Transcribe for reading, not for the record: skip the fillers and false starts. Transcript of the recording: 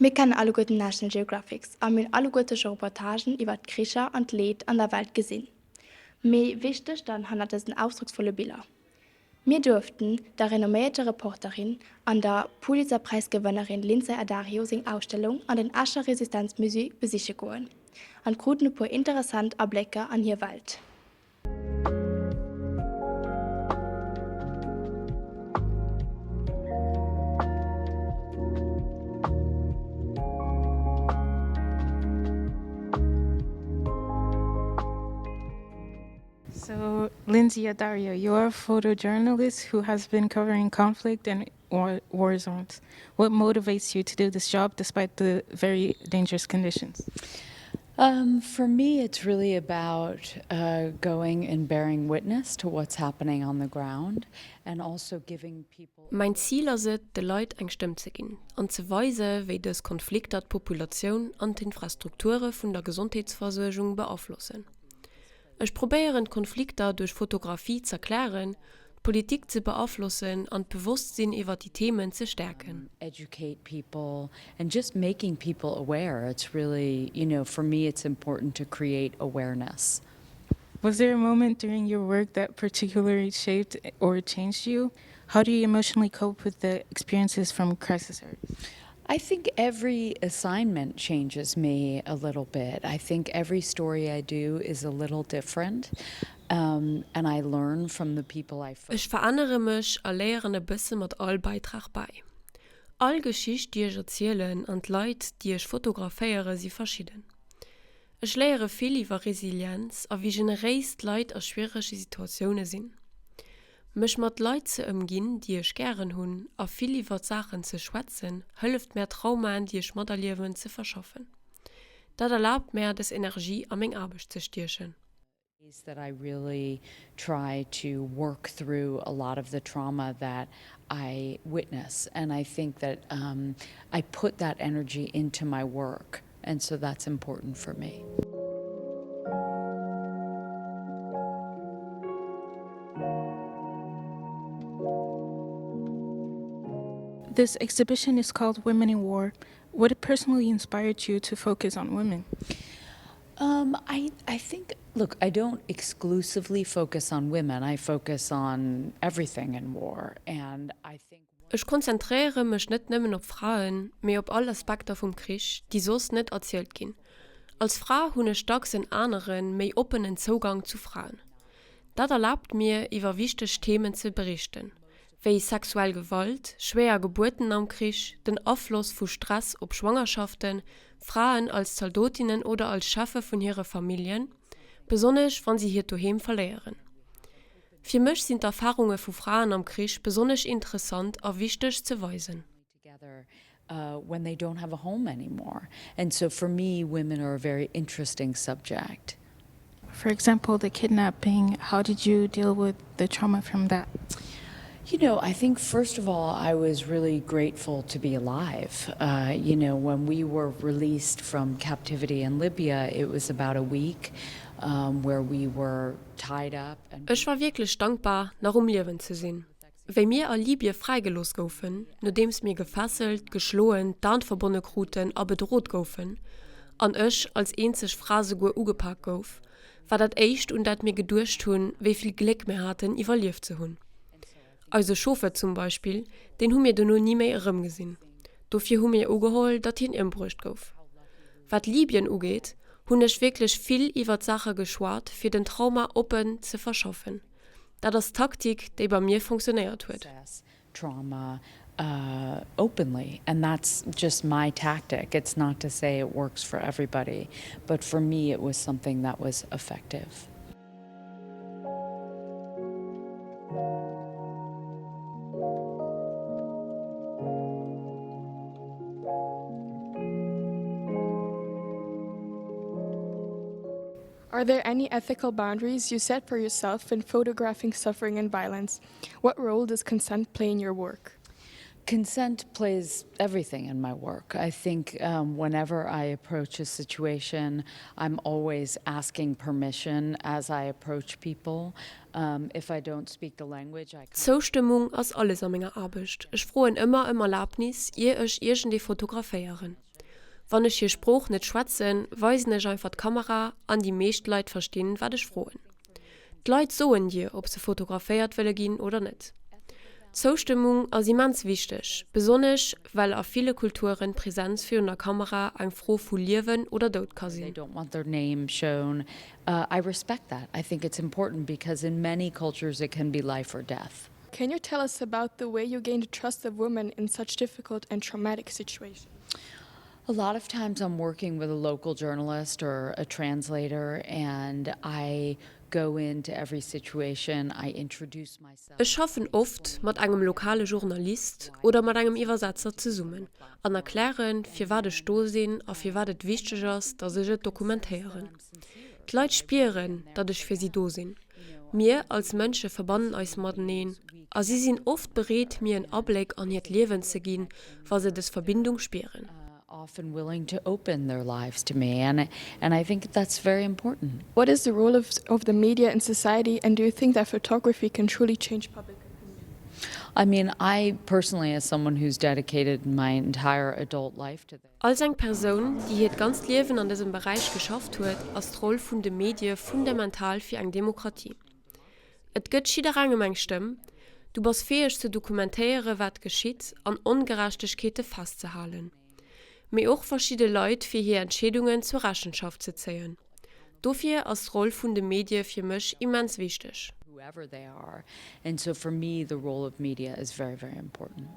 Mir kennen alleguerten National Geographics a mir hunn alleguerte scho Reportagen iwwert d'Kricher an d'Leed an der Welt gesinn. Mee wie stécht dann hannert dësen ausdrocksvolle Biller? Mir duerften der renomméierter Reporterin an der Pulitzerpräisgewënnerin Lynsey Addario seng Ausstellung an den Escher Resistenzmusée besiche goen an kruten e puer interessant Ablécker an hir Welt. So, Lynsey Addario, you're a photojournalist who has been covering conflict and war, war zones. What motivates you to do this job despite the very dangerous conditions? Um, for me, it's really about uh, going and bearing witness to what's happening on the ground and also giving people. Mäin Zil ass et, de Leit eng Stëmm ze ginn an ze weise wéi dës Konflikter d'Populatioun an d'Infrastrukture vun der Gesondheetsversuergung beaflossen. Ech probéieren d'Konflikter duerch Fotografie z'erklären, d'Politik ze beaflossen an d'Bewosstsinn iwwer déi Themen ze stäerken. Educate people and just making people aware. It's really, you know, for me it's important to create awareness. Was there a moment during your work that particularly shaped or changed you? How do you emotionally cope with the experiences from crisis areas? I think every assignment changes me a little bit. I think every story I do is a little different um, and I learn from the people I Ech verännere mech a léieren e bësse mat all Beitrag bäi. All Geschicht, déi ech erzielen an d'Leit, déi ech fotograféiere si verschidden. Ech léiere vill iwwer Resilienz a wéi generéis d'Leit a schwierege Situatioune sinn. Mech mat Leit ze ëmginn, déi ech gären hunn, a vill iwwer Saachen ze schwätzen, hëlleft mär Traumaen, déi ech materliewen, ze verschaffen. Dat erlaabt mär, dës Energie a meng Aarbecht ze stiechen. That I really try to work through a lot of the trauma that I witness and I think that I put that energy into my work. And so that's important for me. This exhibition is called Women in War. What personally inspired you to focus on women? Um, I, I think, look, I don't exclusively focus on women. I focus on everything in war. And I think. Ech konzentréiere mech net nëmmen op Fraen, mee op all Aspekter vum Krich, déi soss net erzielt ginn. Als Fra hunn ech dacks en aneren, méi oppenen Zougang zu Fraen. Dat erlaabt mir, iwwer wichteg Themen ze berichten, wéi sexuell Gewalt, schwéier Gebuerten am Krich, den Afloss vu Stress op Schwangerschaften, Fraen als Zaldotinnen oder als Cheffe vun hire Familljen, besonnesch wa si hiert Doheem verléieren. Fir mech sinn d'Erfarunge vu Fraen am Krich besonnesch interessant a wichteg ze weisen. Together when they don't have a home anymore and so for me women are a very interesting subject. For example the kidnapping, how did you deal with the trauma from that? You know, I think first of all I was really grateful to be alive. Uh, you know, when we were released from captivity in Libya, it was about a week um, where we were Ech war wierklech dankbar, nach um Liewen ze sinn. Wéi mir a Libye fräigelooss goufen, nodeems mir gefesselt, geschloen, d'An verbonne kruten a bedrot goufen, an ech als eenzeg Fra souguer ugepak gouf, war dat éischt, un dat mir geduecht hunn, wéi vill Gléck mir haten, iwwerlieft ze hunn. Eise Chauffeur zum Beispill, deen hu mir dono ni méi erëmgesinn. Dofir hu mir ugeholl, datt hien ëmbruecht gouf. Wat Libyen ugeet, hunn ech wierklech vill iwwer d'Saache geschwat, fir den Trauma oppen ze verschaffen. Dat ass d'Taktik, déi bei mir fonctionnéiert huet. Trauma openly and that's just my tactic. It's not to say it works for everybody, but for me it was something that was effective. Are there any ethical boundaries you set for yourself when photographing suffering and violence? What role does consent play in your work? Consent plays everything in my work. I think um, whenever I approach a situation, I'm always asking permission as I approach people. Um, if I don't speak the language, I Zoustëmmung ass alles a menger Aarbecht. Ech froen ëmmer ëm Erlabnis, ier ech iergendee fotograféieren. Wann ech hir Sprooch net schwätzen, weisen ech einfach d'Kamera an déi meescht Leit verstinn, wat ech froen. D'Leit soen dir, ob se fotograféiert wëlle ginn oder net. D'Zoustëmmung ass immens wichteg, besonnesch well a ville Kulturen d'Presenz virun der Kamera eng Fro vu Liewen oder Doud ka sinn. I respect that. I think it's important because in many cultures it can be life or death. Can you tell us about the way you gain the trust of women in such difficult and traumatic situations? A lot of times I'm working with a local journalist or a translator and I go into every situation, I introduce myself. Ech schaffen oft mat engem lokale Journalist oder mat engem Iwwersetzer zesummen an erklären, firwat ech do sinn a firwat et wichteg ass, datt ech et dokumentéieren. D'Leit spieren, datt ech fir si do sinn. Mir als Mënsche verbannen eis mateneen a si sinn oft bereet, mir en Abléck an hiert Liewen ze ginn, wa se dës Verbindung spieren. Often willing to open their lives to me and and I think that's very important. What is the role of of the media in society and do you think that photography can truly change public opinion? I mean, I personally as someone who's dedicated my entire adult life to this. Als eng Persoun, déi hiert ganzt Liewen an dësem Beräich geschafft huet, ass d'Roll vun de Medie fundamental fir eng Demokratie. Et gëtt jidderengem eng Stëmm, du bass fäeg ze dokumentéiere wat geschitt an Ongerechtegkeete festzehalen, mee och verschidde Leit fir hir Entscheedungen zur Rechenschaft ze zéien. Dofir ass d'Roll vun de Medie fir mech immens wichteg. Whoever they are. And so for me the role of media is very, very important.